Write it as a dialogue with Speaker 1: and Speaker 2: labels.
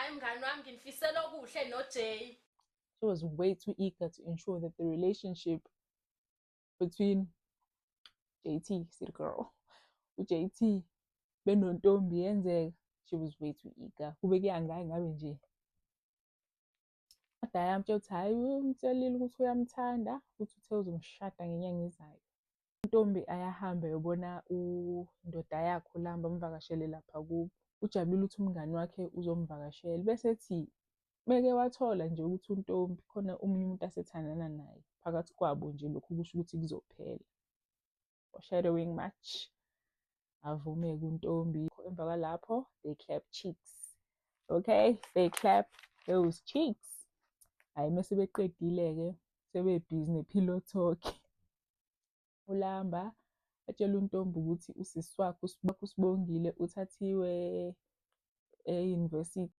Speaker 1: Hhayi mngani wami, nginifisela okuhle no-Jay.
Speaker 2: She was way too eager to ensure that the relationship between JT, see the girl, u-JT benoNtombi yenzeka. She was way too eager. Kube kuya ngaye ngabe nje kodwa yamtshela ukuthi hhayi, umtshelile ukuthi uyamthanda futhi uthe uzomshada ngenyanga ezayo. Untombi ayahamba eyobona indoda yakhe uLamba, amvakashele lapha kubo. Ujabulile ukuthi umngani wakhe uzomvakashela. Bese ethi meke wathola nje ukuthi uNtombi khona omunye umuntu asethandana naye phakathi kwabo nje, lokhu kusho ukuthi kuzophela. Foreshadowing much. Avume-ke uNtombi. Emva kwalapho they clap cheeks. Okay, they clap those cheeks. Hhayi, mese beqedile-ke sebe-busy ne-pillow talk. ULamba atshela uNtombi ukuthi usisi wakhe uSibongile uthathiwe e-university.